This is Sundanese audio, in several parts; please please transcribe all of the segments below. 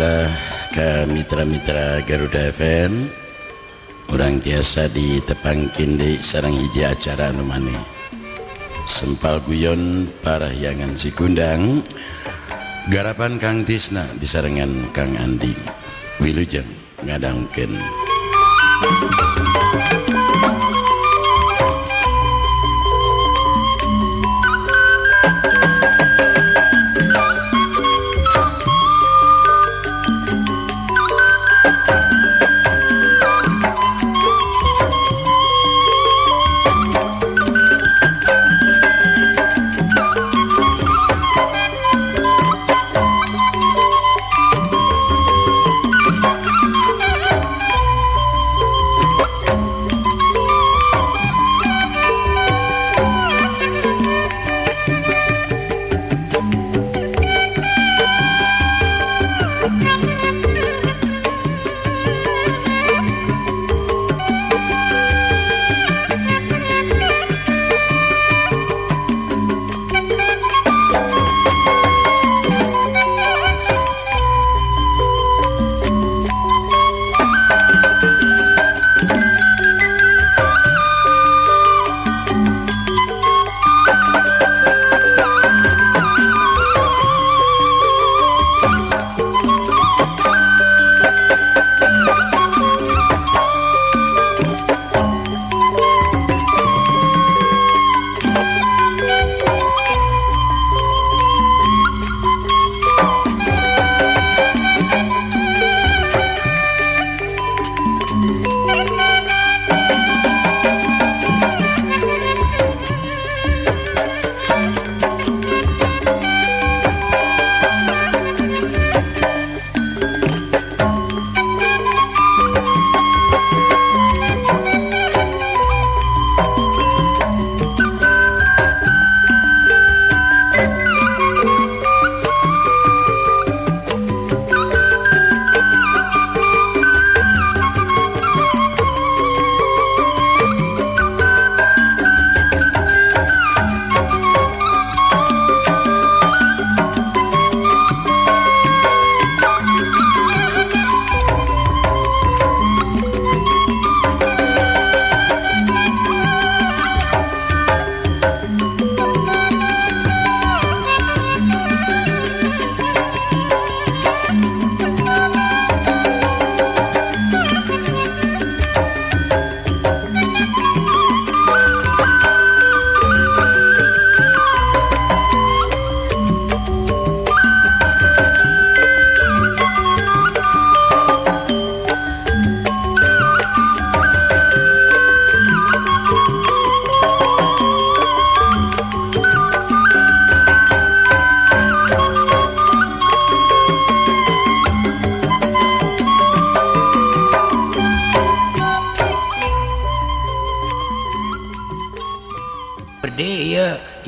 Alhamdulillah ka mitra-mitra Garuda FM urang tiasa ditepangkin di sareng hiji acara anu maneh. Sempal Guyon Parahyangan Cikundang garapan Kang Tisna disarengan Kang Andi. Wilujeng ngadangkeun.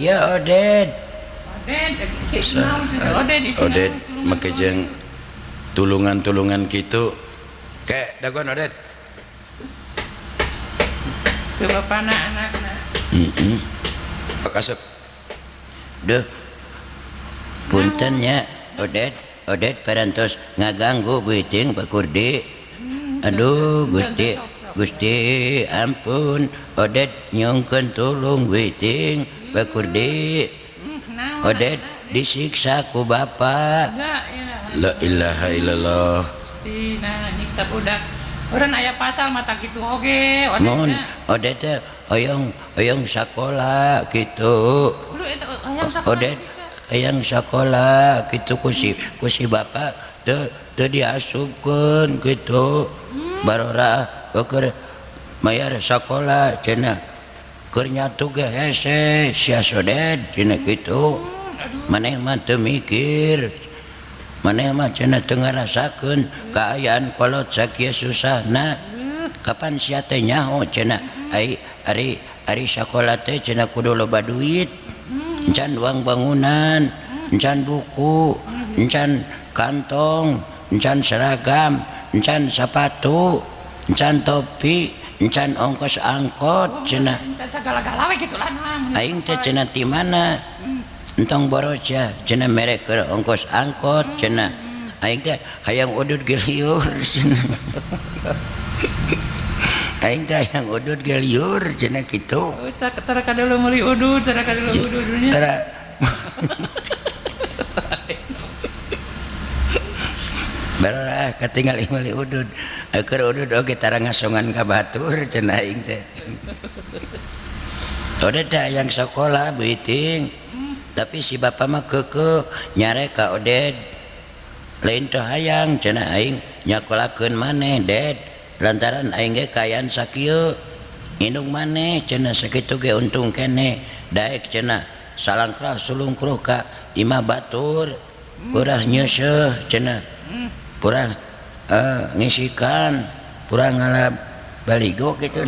Ya Oded. Oded make jeung tulungan-tulungan kitu. Ke dagoan Oded. Teu bapana anakna. Heeh. Kasep. Duh. Punten nya Oded, Oded parantos ngaganggu beuteung Pak Kurdi. Aduh Gusti, Gusti ampun Oded nyungkeun tulung beuteung Pak Kurdi. Oded disiksa ku bapa. La ilaha illallah. Tina nyiksa budak. Urang aya pasal mata kitu oge Oded. Mun Oded teh hoyong sakola kitu. Oded hayang sakola kitu ku si bapa teu diasupkeun kitu. Barora keur mayar sakola cenah. Keur nyatu ge hese sia Oded cenah kitu. Maneh mah teu mikir. Maneh mah cenah teu ngarasakeun kaayaan kolot sakieu susahna. Kapan sia teh nyaho cenah ai ari ari sakola teh cenah kudu loba duit. Encan uang bangunan, encan buku, encan kantong, encan seragam, encan sepatu, encan topi, encan ongkos angkot cenah. Encan sagala-gala we kitu lah. Aing teh cenah ti mana? Entong boros ya cenah mere keur ongkos angkot cenah. Aing teh hayang udud ge liur. Aing teh hayang udud ge liur cenah kitu. Oh, tara kadulu meuli udud, tara kadulu udud nya. Tara. Barolah katingal meuli udud. Keur udud oge tara ngasongan ka batur cenah aing teh. Oded teh hayang sakola beuting. Tapi si bapak mah keukeuh nyarek ka Oded. Lain teu hayang cenah aing nyakolakeun maneh Ded. Lantaran aing ge kaayaan sakieu. Indung maneh cenah sakitu ge untung keneh. Daek cenah salangkrah sulungkruh ka imah batur. Purah nyeuseuh cenah. Purah ngisikan, purah ngalap baligo kitu.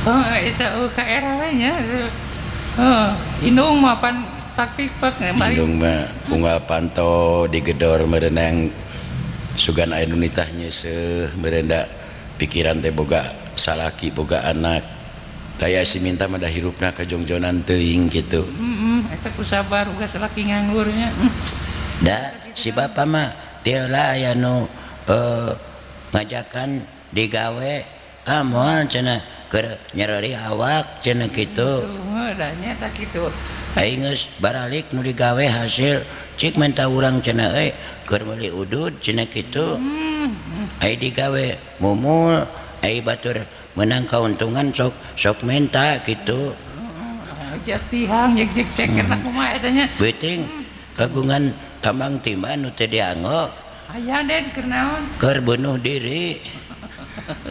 Oh, eta ka era we nya. Oh, indung mah pan taktik pak indung mah unggal panto digedor merenang sugan aya nu nitah nyeuseuh merendak pikiran teh boga salaki boga anak daya si minta mah da hirupna kajongjonan teuing kitu. Eta ku sabar uga salaki nganggurnya. Da si bapa mah teu lah aya nu ngajakan digawe ah moal cenah keur nyereri awak cenah kitu. Da nya ta kitu. Aing geus baralik nu digawe hasil cik menta urang cenah euy keur meuli udud cenah kitu. Ai digawe mumul ai batur menang kauntungan sok sok menta kitu. Jatihang jek cek eta kumaha eta nya. Beuting kagungan tambang timah nu teu dianggo. Aya Den keur naon? Keur bunuh diri.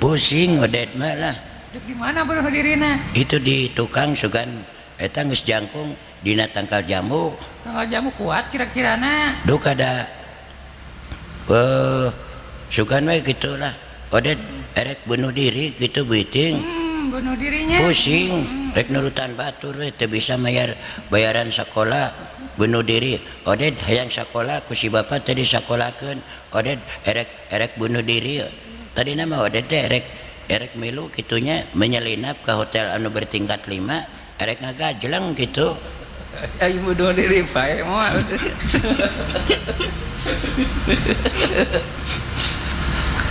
Pusing Oded mah lah. Dek di mana bunuh dirina? Itu di tukang sugan eta geus jangkung dina tangkal jamu. Tangkal jamu kuat kira-kirana. Duh kada sugan we gitulah. Oded erek bunuh diri gitu beuting. Bunuh dirinya. Pusing. Rek nurutan batur we teu bisa mayar bayaran sakola bunuh diri. Oded hayang sakola ku si bapa teh disakolakeun. Oded erek bunuh diri. Tadina mah Oded teh erek milu kitunya menyelinap ke hotel anu bertingkat 5 erek ngagajleng gitu. Ayo bunuh diri bae moal.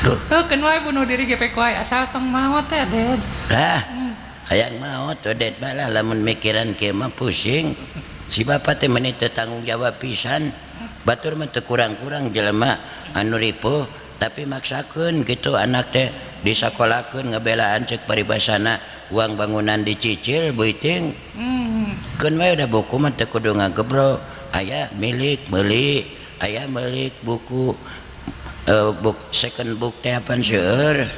Duh, keun wae bunuh diri ge pek wae asal tong maot teh Den. Lah, hayang maot Oded mah lah lamun mikiran kieu mah pusing. Si bapa teh meuni teu tanggung jawab pisan. Batur mah teu kurang-kurang jelema anu ripuh tapi maksakeun gitu anak teh disakolakeun ngabelaan cek paribasana uang bangunan dicicil beuting. Keun wae da buku mah teu kudu ngagebro. Aya milik meuli, aya milik buku book second book teh apan seueur.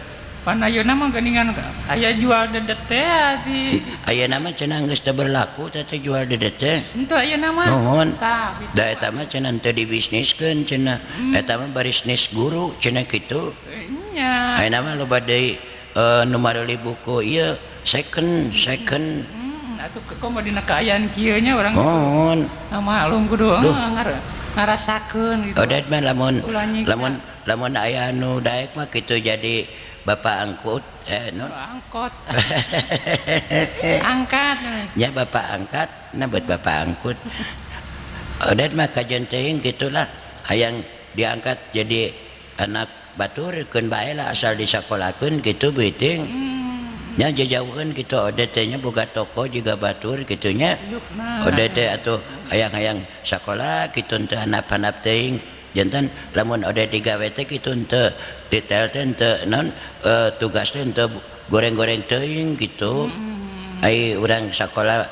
Pan ayeuna mah geuningan aya jual dedet teh di ayeuna mah cenah geus teu berlaku teh jual dedet teh. Henteu ayeuna mah. Nuhun. Da eta mah cenah teu dibisniskeun cenah. Eta mah barisnis guru cenah kitu. Nya. Ayeuna mah loba deui nu mareuli buku ieu second. Atuh komo dina kaayaan kieu nya urang. Nuhun. Maklum kudu ngarasakeun gitu. Oded mah lamun aya nu daek mah kitu jadi bapak angkut non angkot. Angkat ya bapak angkat nah buat bapak angkut. Oded mah kajen teuing gitulah hayang diangkat jadi anak batur keun bae lah asal disakolakeun kitu beuting. Nya jajauheun kitu Oded teh nya boga toko juga batur kitu nya. Oded teh atuh hayang-hayang sakola kitu teu hanap-hanap teuing. Jantan lamun Oded digawe teh kitu teu detail teh teu non tugas teh teu goreng-goreng teuing kitu. Ai urang sakola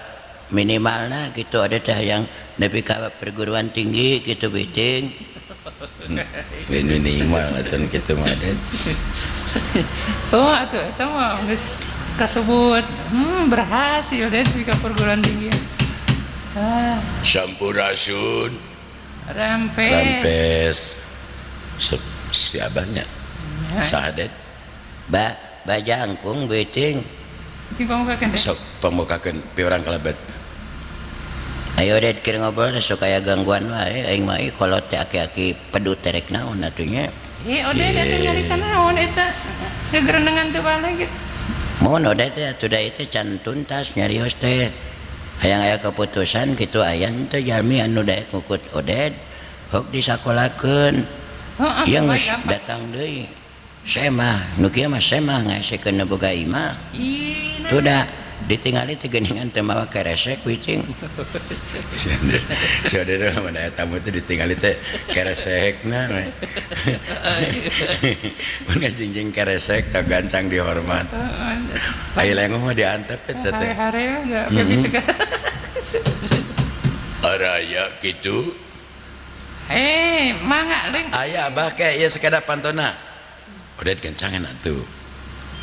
minimalna kitu Oded teh hayang nepi ka perguruan tinggi kitu beuting. Minimal atuh kitu mah Den. Oh atuh eta mah geus kasebut berhasil Den ka perguruan tinggi. Sampurasun. Rampes. Rampes. Si abahnya. Saha Det? Ba bajangkung beuting. Sing pamukakeun Det. Sok pamukakeun pi urang kalebet. Ayo Det keur ngobrol sok aya gangguan wae aing mah kolot teh aki-aki pedut terek naon atuh nya. Oded atuh nyarita naon eta? Gegerenengan teu balik gitu. Mun Oded teh atuh da ieu can tuntas nyarios teh. Hayang aya keputusan kitu aya henteu jalmi anu daek ngukut Oded. Hok disakolakeun. Ieu geus datang deui. Semah, nu kieu mah semah ngaesekeun nu boga imah. Tuh da ditingali teh geuningan teu mawa keresek kucing. Saudara mana tamu teh ditingali teh keresekna we. Mun ngajingjing keresek tah gancang dihormat. Aya lengoh mah diantep eta teh. Hare-hare ya gitu. Araya kitu. Mangga leng. Aya abah ke ieu sekedap pantona. Odet gancangan atuh.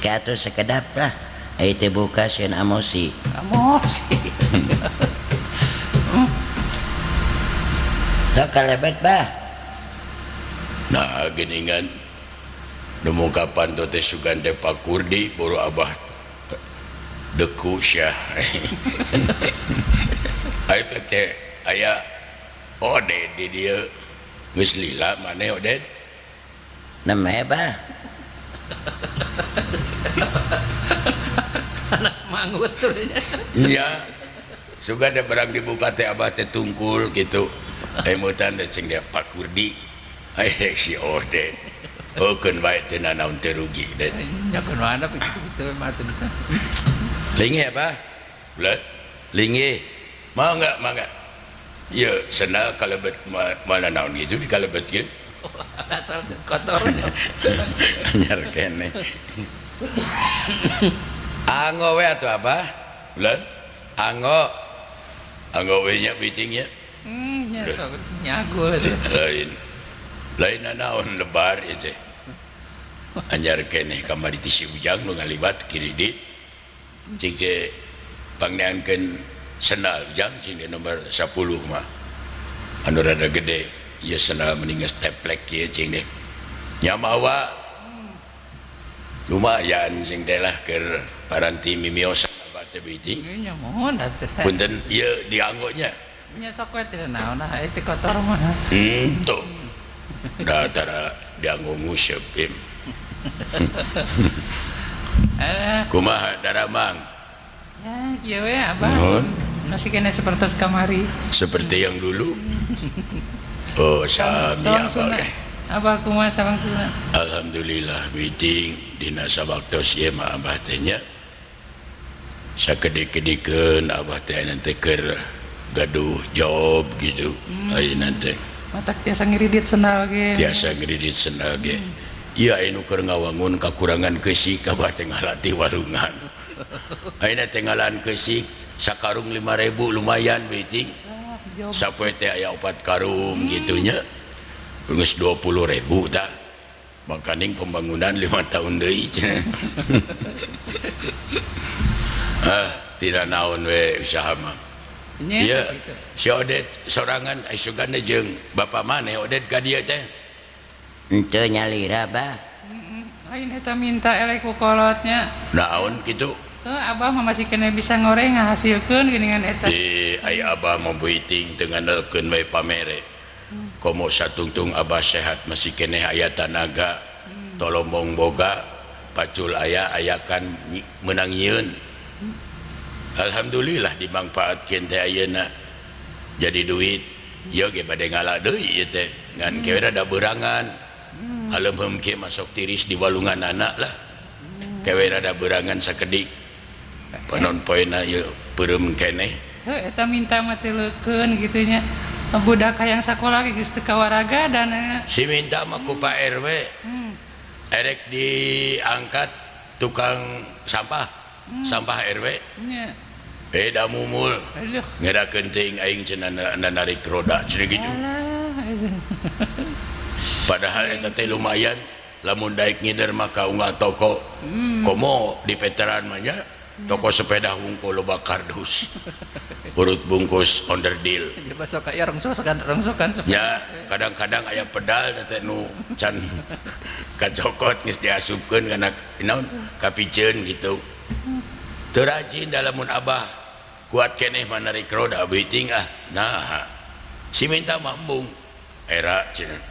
Ke atuh sekedap lah. Ai teh buka sieun amosi. Amosi. Teu kalebet bah. Nah geuningan nu muka panto teh sugan teh Pak Kurdi boro abah deku syah. Ai teh aya Odet di dieu geus lila maneh Odet. Neme bah. Anas manggut tuh. Iya. Sugan teh barang dibuka teh abah teh tungkul gitu. Emutan teh cing dia Pak Kurdi. Ai si Odet. Oh keun bae teh nanaon teh rugi Det. Nya keun mana kitu mah teh. Linggih abah. Belet. Linggih. Mangga mangga. Ya sendal kalebet mana naon gitu di kalebetkeun. Asal kotor. Anyar keneh. Anggo we atuh abah. Belet. Anggo. Anggo we nya bicing nya. Nya sok nyago teh. Lain. Lain naon lebar ieu teh. Anyar keneh kamari ti si Ujang nu ngaliwat kiri dit. Cing teh pangneankeun sendal Ujang cing di nomor 10 mah. Anu rada gede ieu sendal mending geus teplek kieu cing deh. Nya mawa lumayan cing teh lah keur paranti mimiosa abah teh bicing. Nya mohon atuh. Punten ieu dianggo nya. Nya sok we teh naon ah teh kotor mah. Henteu. Da tara dianggo nguseup im. Kumaha daramang? Ya kieu we abah. Nuhun. Masih kena seperti kamari. Seperti yang dulu. Oh, sami abah. Abah kumaha sabangtuna? Alhamdulillah biting dina sabaktos ieu mah abah teh nya. Sakedik-kedikeun abah teh ayeuna teh keur gaduh job gitu. Ayeuna teh. Matak tiasa ngiridit sendal ge. Tiasa ngiridit sendal ge. Ieu aya nu keur ngawangun kakurangan keusik abah teh ngalatih warungan. Ayeuna teh ngalaan keusik sakarung 5.000 lumayan biting. Sapoe teh aya 4 karung gitu nya. Geus 20.000 tah. Makaning pembangunan 5 tahun deui cenah. Ah, tidak naon we usaha mah. Ieu si Odet sorangan ai sugan jeung bapa maneh Odet ka dieu teh. Henteu nyalira bah. Lain eta minta elek ku kolotnya. Naon kitu? Abah mah masih kena bisa ngoreng ngahasilkeun geuningan eta. Ai abah mah beuting teu ngandalkeun we pamere. Komo satungtung abah sehat masih keneh aya tanaga. Tolombong boga pacul aya ayakan meunang nyieun. Alhamdulillah dimangfaatkeun teh ayeuna. Jadi duit ieu ge bade ngala deui ieu teh. Ngan kewe rada beurangan. Aleumeum kieu masuk tiris di walungan anak lah. Kewe rada beurangan sakedik. Panon poena ieu peureum keneh. Heuh eta minta mah teh leukeun kitu nya. Budak hayang sakola ge geus teu kawaraga dan si minta mah ku Pak RW. Erek diangkat tukang sampah. Sampah RW. Nya. Da mumul. Ngerakeun teuing aing cenah narik roda cenah kitu. Padahal eta teh lumayan lamun daek ngider mah ka unggal toko. Komo di veteran mah nya toko sepeda hungkul loba kardus. Urut bungkus onderdil. Basok ya rongsokan ya kadang-kadang aya pedal teh nu can kacokot geus diasupkeun kana naon kapiceun gitu. Teu rajin da lamun abah kuat keneh mah narik roda beuting ah. Nah si minta mah embung era cenah.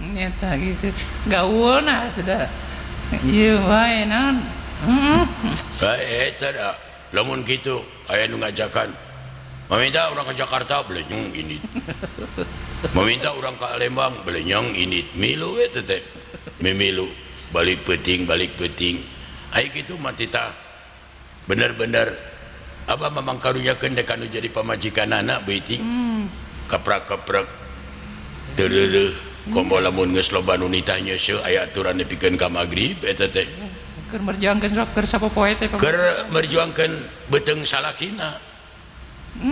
Nyata gitu. Gaul nah teh da. Ieu wae naon. Bae eta da lamun kitu aya nu ngajakan. Meminta orang ke Jakarta belenyung ini. Meminta urang ka Lembang belenyong ini milu we teh mimilu balik peuting ai kitu mah titah bener-bener abah mamang karunyakeun dek anu jadi pamajikanana beuting kaprak-kaprek teu reureuh komo lamun geus loba nu nitah nyeuseuh aya aturan dipikeun ka magrib eta teh keur merjuangkeun sok keur sapopoe teh keur merjuangkeun beuteung salakina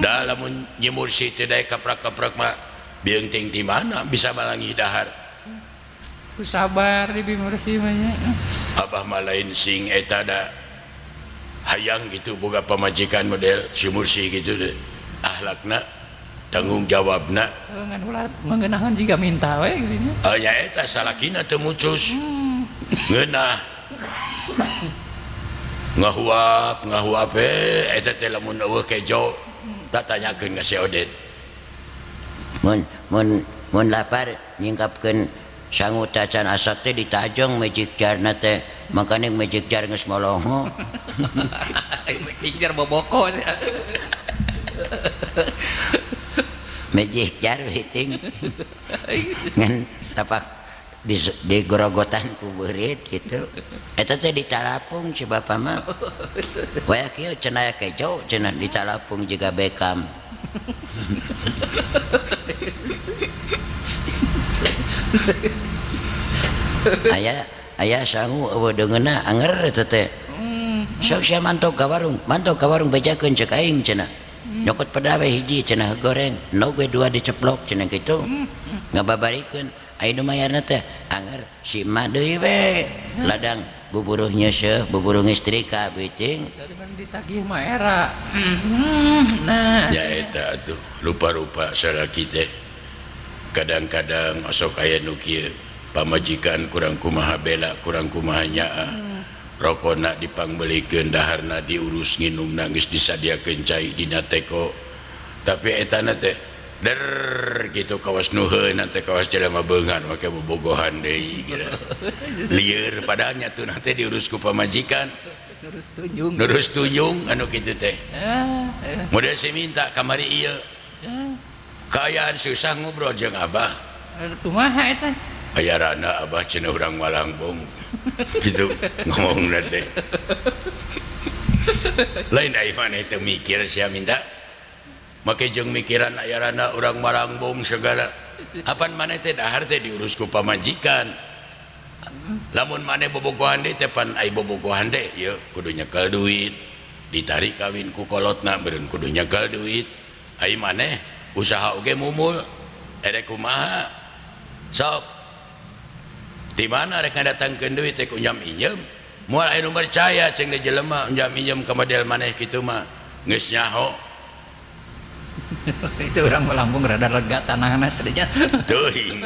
da lamun nyemursi teh daek kaprak-kaprek mah bieung ting di mana bisa malangi dahar ku sabar di bimursi mah nya abah mah lain sing eta da hayang gitu boga pamajikan model si mursi gitu deh akhlakna tanggung jawabna ngan ulah mengenahan jiga minta we gitu nya nya eta salakina teu mucus ngeunah ngahuap eta teh lamun eueuh kejo tak tanyakeun ka si Odet mun lapar nyingkapkeun sangu tacan asak teh ditajong magic jar na teh makanya magic jar geus molongo magic jar boboko magic jar hiting ngan tapak di gorogotan ku beurit kitu eta teh ditalapung si bapa mah waya kieu cenah aya kejo cenah ditalapung jiga Beckham aya sangu eueuh deungeunna anger eta teh sok sia mantok ka warung bejakeun ceuk aing cenah nyokot pedawe hiji cenah goreng endog we dua diceplok cenah kitu ngababarikeun aya nu mayarna teh anger si emak deui we ladang buburuh nyeuseuh buburuh ngistrika beuting ditagih mah era nah nya eta atuh rupa-rupa salaki teh kadang-kadang osok aya nu kieu pamajikan kurang kumaha bela kurang kumaha nyaah rokona dipangbeulikeun daharna diurus nginumna geus disadiakeun cai dina teko tapi etana teh der gitu kawas nuheun teh kawas jelema beungan make bobogohan deui geura lieur padahal nya teu teh diurus ku pamajikan nurus tunjung anu kitu teh model si minta kamari ieu kaayaan susah ngobrol jeung abah kumaha eta aya rana abah cenah urang Malangbong gitu ngomongna teh lain ai maneh teu mikir sia minta make jeung mikiran aya rana urang Malangbong segala apan maneh teh dahar teh diurus ku pamajikan lamun maneh bobogohan deui teh pan ai bobogohan deui ieu kudu nyekel duit ditarik kawin ku kolotna beureun kudu nyekel duit ai maneh usaha oge mumul erek kumaha sok di mana rek ngadatangkeun duit teh ku nyam injem moal aya nu percaya cing jelema nyam injem ka model maneh kitu mah geus nyaho itu orang Malangbong rada lega tanahna cenah teuing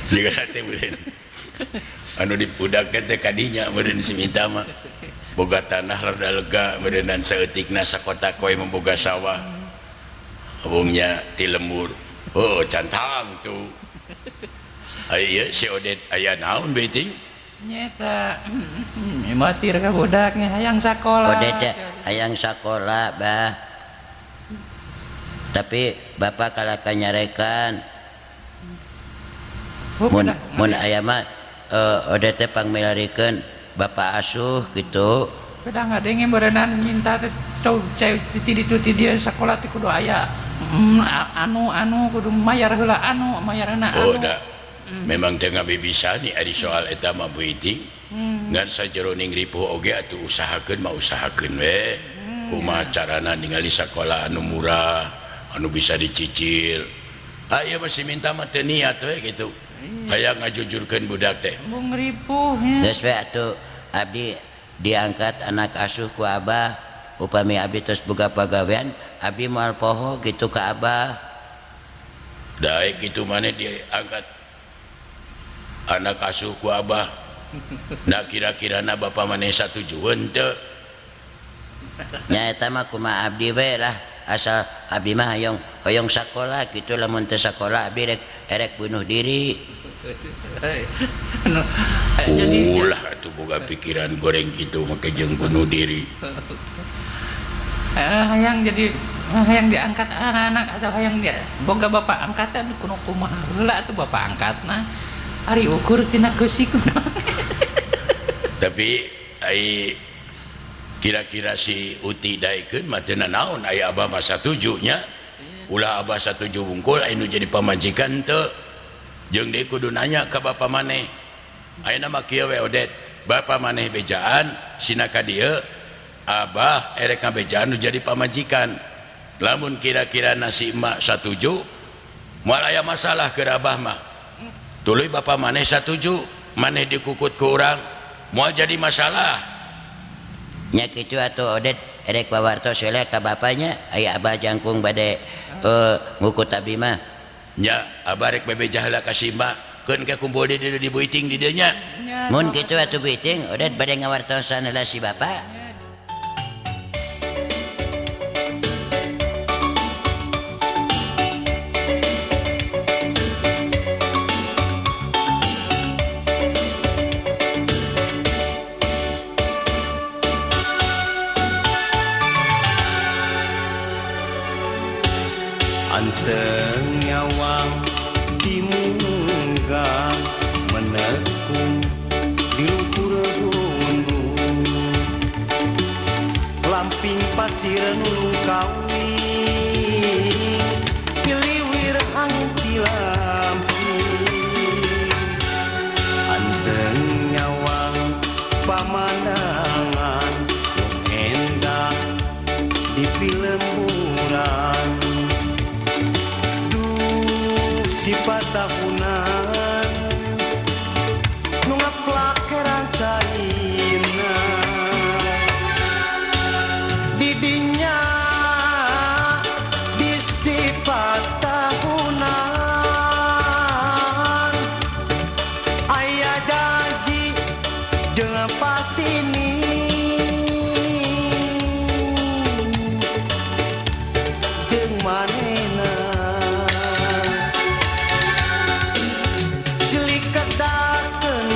jiga teh meureun anu dipudak teh kadinya meureun si minta mah boga tanah rada lega meureunnan saeutikna sakota koe memboga sawah abungnya ti lembur oh cantang tuh aya si Odet aya naon beuting nyeta matir ka budaknya hayang sakola Odet hayang sakola bah tapi bapak kalaka nyarekan mun aya mah Odet teh pangmilarikeun bapak asuh gitu kada ngadenge beureunan minta teh ti ditu ti dieu sakola teh kudu aya anu kudu mayar heula anu mayarna anu oh da memang teu ngabibisa ni ari soal eta mah beuting ngan sajeroning ripuh oge atuh usahakeun mah usahakeun we kumaha carana ningali sakola anu murah anu bisa dicicil ah ieu masih minta mah teu niat we kitu hayang ngajujurkeun budak teh mung ripuh nya geus we atuh abdi diangkat anak asuh ku abah upami abdi tos boga pagawean abdi moal poho kitu ka abah daek kitu maneh diangkat anak asuh ku abah nah kira-kirana bapak maneh satujueun teu nya eta mah kumaha abdi we lah asal abdi mah hoyong sakola kitu lamun teu sakola abdi rek bunuh diri ulah atuh boga pikiran goreng kitu make jeung bunuh diri hayang jadi Hayang diangkat anak atau hayang dia boga bapak angkatan kuno kumaha heula atuh bapak angkatna. Ari ukur tina keusi kuno. Tapi ai kira-kira si Uti daekeun mah teu nanaon aya abah mah satuju nya. Ulah abah satuju wungkul anu jadi pamajikan teu. Jeung deui kudu nanya ka bapa maneh. Ayeuna mah kieu we Odet, bapa maneh bejaan sina ka dieu abah erek ngabejaan nu jadi pamajikan. Lamun kira-kira nasi emak satuju moal aya masalah keur abah mah. Tuluy bapa maneh satuju, maneh dikukut ku urang moal jadi masalah. Nya kitu atuh Odet erek wawartos heula ka bapanya aya abah jangkung bade ngukut abi mah. Nya abah rek bebeja heula ka si emak keun ke kumpul di dieu di buiting di dieu nya. Mun kitu atuh buiting Odet bade ngawartosan heula si bapa. Anteng nyawang dimunggah menekung di lumpur gunung lamping pasir nulung kawing diliwir angin dilamping anteng nyawang pamandangan nu endah di pilemburan sifat tahunan nu ngaplak herang caina didinya di sifat tahunan aya janji jeung pasini jeung manehna. Silih kedakeun